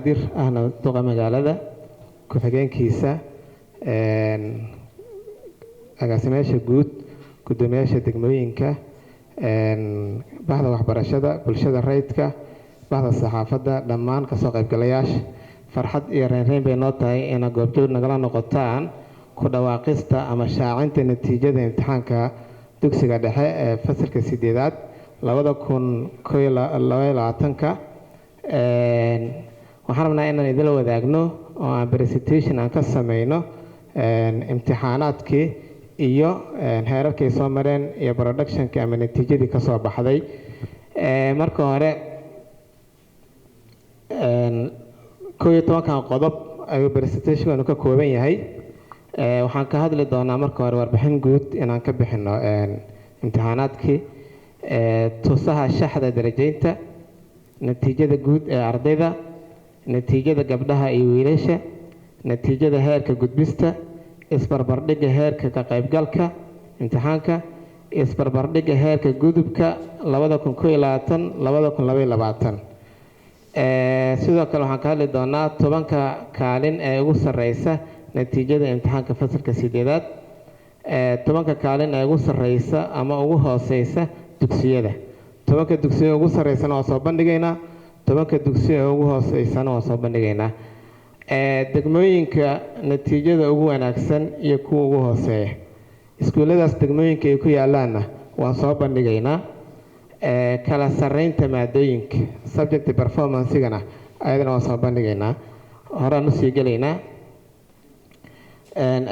Dir ahna duqa magaalada, ku-xigeenkiisa, agaasimayaasha guud, guddoomiyaasha degmooyinka, bahda waxbarashada, bulshada rayidka, bahda saxaafadda, dhammaan kasoo qaybgalayaasha, farxad iyo reynreyn bay noo tahay inaad goobjoog nagala noqotaan ku dhawaaqista ama shaacinta natiijada imtixaanka dugsiga dhexe ee fasalka sideedaad 2021-ka. Waxaan rabnaa inaan idinla wadaagno oo aan presentation aan ka sameyno imtixaanaadkii iyo heerarkay soo mareen iyo productionkii ama natiijadii kasoo baxday. Marka hore 11-kan qodob ayuu presentationkanu ka kooban yahay. Waxaan ka hadli doonaa marka hore warbixin guud inaan ka bixino imtixaanaadkii, tusaha shaxda darajaynta, natiijada guud ee ardayda, natiijada gabdhaha iyo wiilasha, natiijada heerka gudbista, isbarbardhigga heerka ka qaybgalka imtixaanka, isbarbardhigga heerka gudubka 2021, 2022. Sidoo kale waxaan ka hadli doonaa 10-ka kaalin ee ugu sareysa natiijada imtixaanka fasalka sideedaad, 10-ka kaalin ee ugu sareysa ama ugu hooseysa dugsiyada. 10-ka dugsiya ugu sareysana waa soo bandhigaynaa, 10-ka dugsiya ee ugu hooseysana waa soo bandhigaynaa, degmooyinka natiijada ugu wanaagsan iyo kuwa ugu hooseeya, iskuulladaas degmooyinka ay ku yaalaanna waan soo bandhigaynaa, kala sareynta maadooyinka subject performance-gana ayadana waan soo bandhigaynaa. Horaan usii gelaynaa.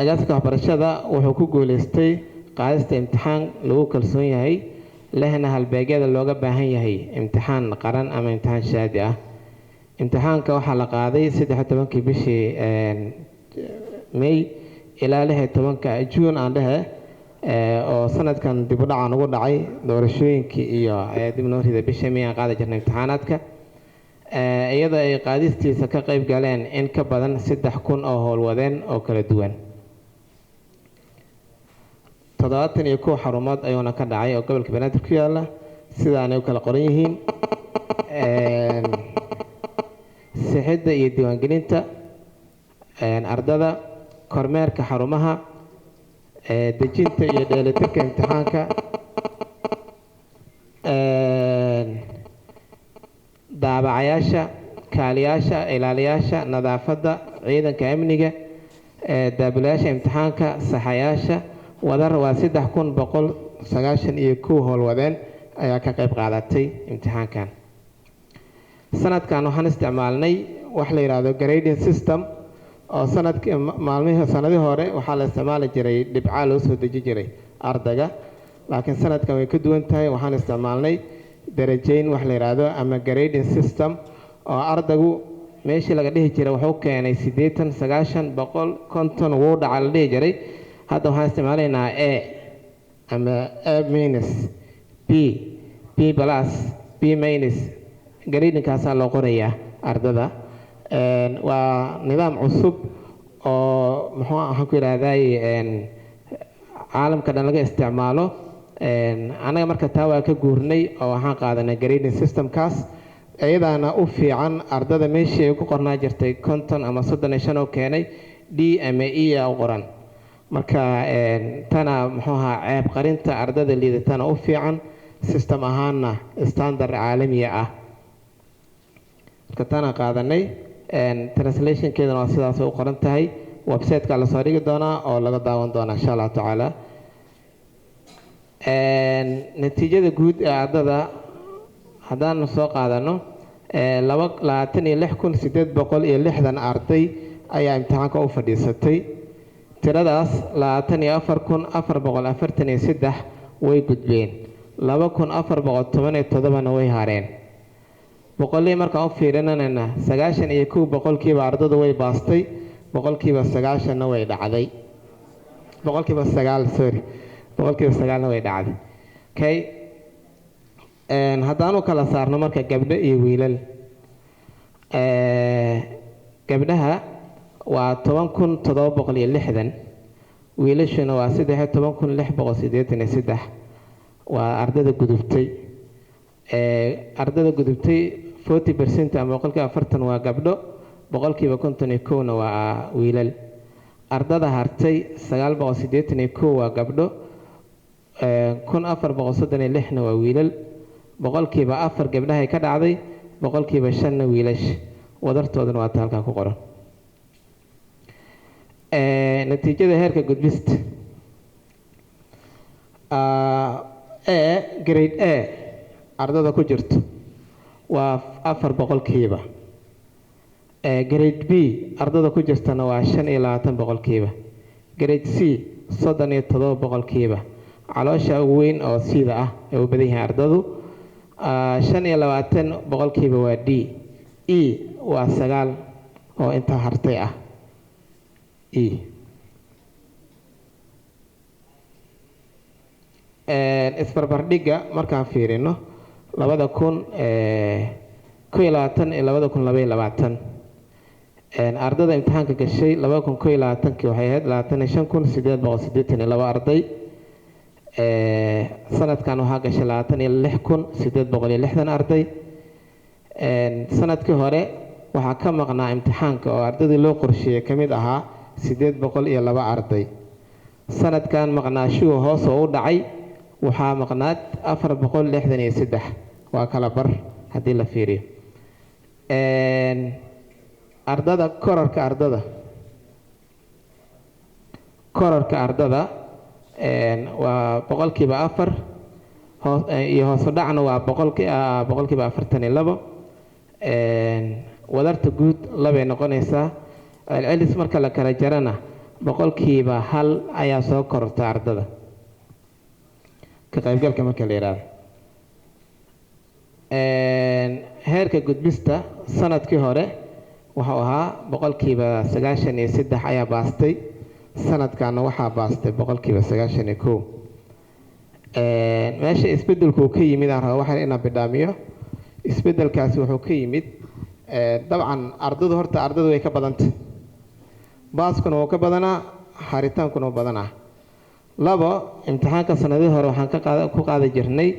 Agaasinka waxbarashada wuxuu ku guuleystay qaadista imtixaan lagu kalsoon yahay, lehna halbeegyada looga baahan yahay imtixaan qaran ama imtixaan shahaadi ah. Imtixaanka waxaa la qaaday 13-kii bishii May ilaa 16-ka Juun aan dhehe, oo sanadkan dib u dhacan ugu dhacay doorashooyinkii iyo dib noo rida bisha May aan qaadi jirnay imtixaanaadka, iyadoo ay qaadistiisa ka qayb galeen in ka badan 3000 oo howlwadeen oo kala duwan. 71 xarumood ayuuna ka dhacay oo gobolka Banaadir ku yaala, sidaanay u kala qoran yihiin: sixidda iyo diiwaangelinta ardada, kormeerka xarumaha, dejinta iyo dheelitirka imtixaanka, daabacayaasha, kaaliyaasha, ilaaliyaasha nadaafadda, ciidanka amniga, daabulayaasha imtixaanka, saxayaasha. Wadar waa 3191 howlwadeen ayaa ka qayb qaadatay imtixaankan. Sanadkan waxaan isticmaalnay wax la yidhaahdo grading system, oo sanadkii maalmihii sanadihii hore waxaa la isticmaali jiray dhibcaa loo soo deji jiray ardayga, laakiin sanadkan way ka duwan tahay. Waxaan isticmaalnay darajayn wax la yidhaahdo ama grading system, oo ardaygu meeshii laga dhihi jiray wuxuu keenay 80, 90, 100, 50, wuu dhaca la dhihi jiray, hadda waxaan isticmaalaynaa A ama A minus, B, B plus, B minus. Gradingkaasaa loo qorayaa ardada. Waa nidaam cusub oo muxuu waxaan ku yidhahday caalamka dhan laga isticmaalo. Annaga marka taa waa ka guurnay oo waxaan qaadanay grading systemkaas, iyadaana u fiican ardada. Meeshii ay ku qornaa jirtay 50 ama 35 oo keenay, D ama E a u qoran. Marka tana muxuu ahaa ceeb qarinta ardada liidatana u fiican, system ahaana standard caalamiya ah. Marka tana qaadanay, translationkeedana waa sidaas u qoran tahay. Website-ka lasoo dhigi doonaa oo laga daawan doonaa insha Allahu tacaala. Natiijada guud ee ardada haddaanu soo qaadano, 26,860 arday ayaa imtixaanka u fadhiisatay. Tiradaas 24,443 way gudbeen, 2417-na way hareen. Boqolii markaan u fiirinanayna, 91% ardadu way baastay, 90%-na way dhacday, 9%, sorry, 9%-na way dhacday. Okay, haddaanu kala saarno marka gabdho iyo wiilal, gabdhaha waa 10,760, wiilashuna waa 13,683. Waa ardada gudubtay. Ardada gudubtay 40% ama 40% waa gabdho. 51%-na waa wiilal. Ardada hartay 981 waa gabdho, 1436-na waa wiilal. 4% gabdhahay ka dhacday, 5%-na wiilasha. Wadartoodana waa ta halkaa ku qoran. Natiijada heerka gudbista A, grade A ardada ku jirto waa 4%. Grade B ardada ku jirtana waa 25%. Grade C 37%. Caloosha ugu weyn oo sida ah ay u badan yihiin ardadu. 25% waa D. E waa 9 oo inta hartay ah E. Isbarbardhigga markaan fiirino 2021 iyo 2022, ardada imtixaanka gashay 2021-kii waxay ahayd 25,882 arday. Sanadkan waxaa gashay 26,860 arday. Sanadkii hore waxaa ka maqnaa imtixaanka oo ardadii loo qorsheeyey ka mid ahaa 802 arday. Sanadkan maqnaashuhu hoos oo u dhacay, waxaa maqnaad 463, waa kala bar haddii la fiiriyo. Ardada kororka ardada waa 4% hoos iyo hoos u dhacna waa 42%. Wadarta guud labay noqonaysaa. Celcelis marka la kala jarana 1% ayaa soo kororta ardada ka qaybgalka marka la yidhaahdo. Heerka gudbista sanadkii hore wuxuu ahaa 93% ayaa baastay, sanadkana waxaa baastay 91%. Meesha isbedelku ka yimid aan raba waxaan inaan bidhaamiyo. Isbedelkaasi wuxuu ka yimid, dabcan ardadu, horta ardadu way ka badantay, baaskuna wuu ka badanaa, haritaankuna wuu badanaa. Labo, imtixaanka sanadihii hore waxaan ka qaada ku qaadi jirnay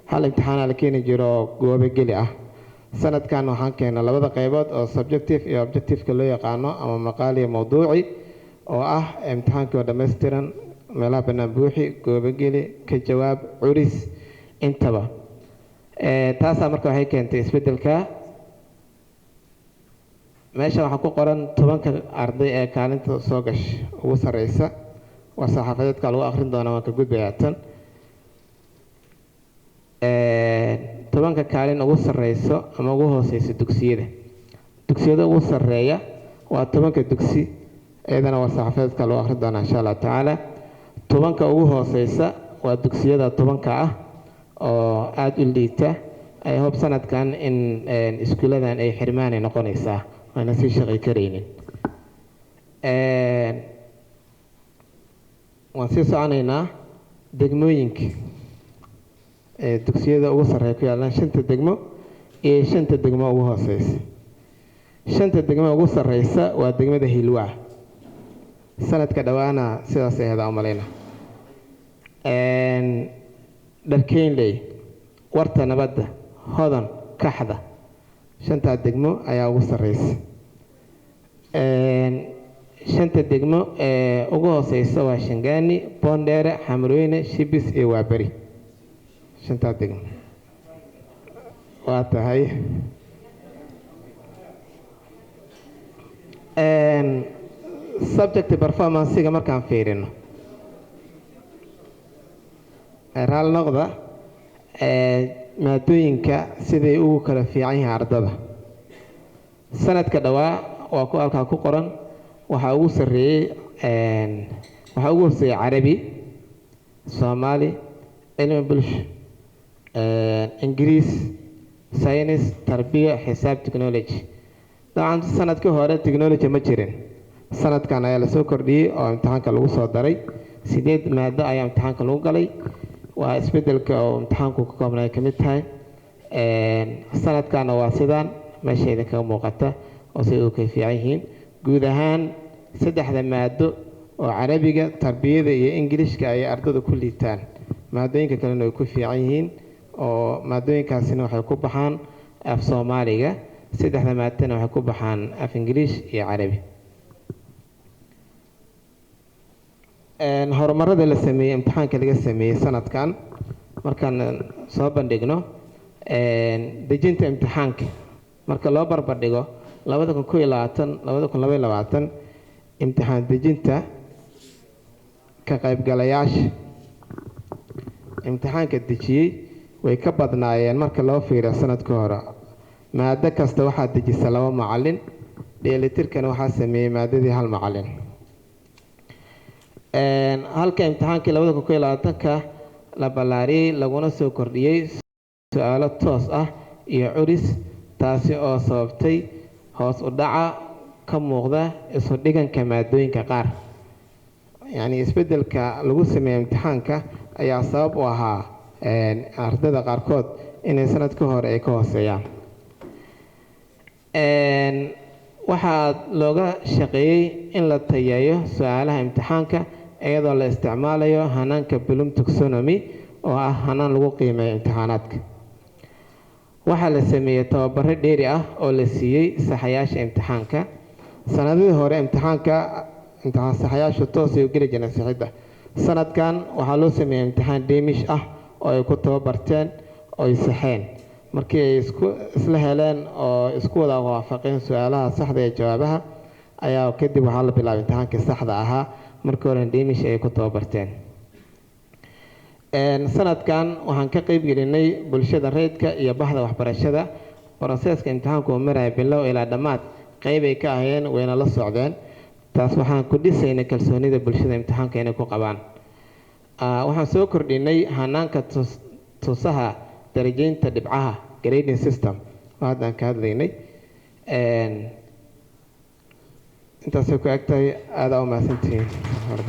hal imtixaana la keeni jiro oo goobe geli ah. Sanadkan waxaan keennay labada qaybood oo subjective iyo objectiveka loo yaqaano, ama maqaal iyo mawduuci, oo ah imtixaankii oo dhammaystiran, meelaha bannaan buuxi, goobe geli, ka jawaab, curis intaba. Taasaa marka waxay keentay isbeddelka. Meesha waxaa ku qoran 10-ka arday ee kaalinta soo gashay ugu sarreysa. Waa saxaafadeedka lagu akhrin doonaa, waan ka gudbayaa tan. 10-ka kaalin ugu sarreyso ama ugu hooseyso dugsiyada, dugsiyada ugu sarreeya waa 10-ka dugsi, iyadana waa saxaafadeedka lagu akhrin doonaa insha Allahu tacaala. 10-ka ugu hooseysa waa dugsiyada 10-ka ah oo aada u liita. I hope sanadkan in iskuuladan ay xirmaanay noqonaysaa, ayna sii shaqay karaynin. Waan sii soconaynaa. Degmooyinka ee dugsiyada ugu sarreeya ku yaallaan, shanta degmo iyo shanta degmo ugu hooseysa. Shanta degmo ugu sarreysa waa degmada Hilwaa. Sanadka dhowaana sidaas ay ahayd aan umalayna. Dharkeynley, Warta Nabadda, Hodan, Kaxda, shantaa degmo ayaa ugu sarreysa. Shanta degmo ee ugu hooseysa waa Shangaani, Boondheere, Xamrweyne, Shibis iyo Waaberi. Shantaa degmo waa tahay. Subject performance-ga markaan fiirino, raali noqda, maadooyinka siday ugu kala fiican yihiin ardada sanadka dhawaa waa ku halkaa ku qoran. Waxaa ugu sarreeyey, waxaa ugu hooseeyey Carabi, Soomaali, cilmi bulsho, Ingiriis, saynis, tarbiya, xisaab, technology. Dabcan sanadkii hore technology ma jirin, sanadkan ayaa lasoo kordhiyey oo imtixaanka lagu soo daray. Sideed maado ayaa imtixaanka lagu galay, waa isbedelka oo imtixaanku ka koobnay ka mid tahay. Sanadkana waa sidaan meesha idinkaga muuqata oo siday u kala fiican yihiin. Guud ahaan saddexda maado oo Carabiga, tarbiyada iyo Ingilishka ayay ardada ku liitaan, maadooyinka kalena way ku fiican yihiin, oo maadooyinkaasina waxay ku baxaan af Soomaaliga. Saddexda maadana waxay ku baxaan af Ingiliish iyo Carabi. Horumarada la sameeyey imtixaanka laga sameeyey sanadkan markaan soo bandhigno, dejinta imtixaanka marka loo barbardhigo 2021, 2022, imtixaan dejinta ka qaybgalayaasha imtixaanka dejiyey way ka badnaayeen marka loo fiiriyo sanadkii hore. Maado kasta waxaa dejisa laba macalin, dheelitirkana waxaa sameeyey maadadii hal macalin. Halka imtixaankii 2021-ka la ballaariyey laguna soo kordhiyey su-aalo toos ah iyo curis, taasi oo sababtay hoos u dhaca ka muuqda isu dhiganka maadooyinka qaar. Yacni isbeddelka lagu sameeyey imtixaanka ayaa sabab u ahaa ardayda qaarkood inay sanadkii hore ay ka hooseeyaan. Waxaa looga shaqeeyey in la tayeeyo su-aalaha imtixaanka iyadoo la isticmaalayo hanaanka Bloom taxonomy oo ah hanaan lagu qiimeeyo imtixaanaadka. Waxaa la sameeyey tababaro dheeri ah oo la siiyey saxayaasha imtixaanka. Sanadihii hore imtixaanka imtixaan saxayaashu toos ay u geli jireen sixidda. Sanadkan waxaa loo sameeyey imtixaan dheemish ah oo ay ku tababarteen oo ay saxeen. Markii ay isku isla heleen oo isku wada waafaqeen su-aalaha saxda ee jawaabaha ayaa kadib waxaa la bilaabay imtixaankii saxda ahaa. Markii horena dheemish ay ku tababarteen. Sanadkan waxaan ka qayb gelinay bulshada rayidka iyo bahda waxbarashada. Process-ka imtixaanku uu maraya bilow ilaa dhammaad qeyb ay ka ahayeen, wayna la socdeen. Taas waxaan ku dhisaynay kalsoonida bulshada imtixaanka inay ku qabaan. Waxaan soo kordhinay hanaanka tusaha darajaynta dhibcaha, grading system, oo hadda aan ka hadlaynay. Intaasay ku eg tahay. Aadaa u mahadsantihiin.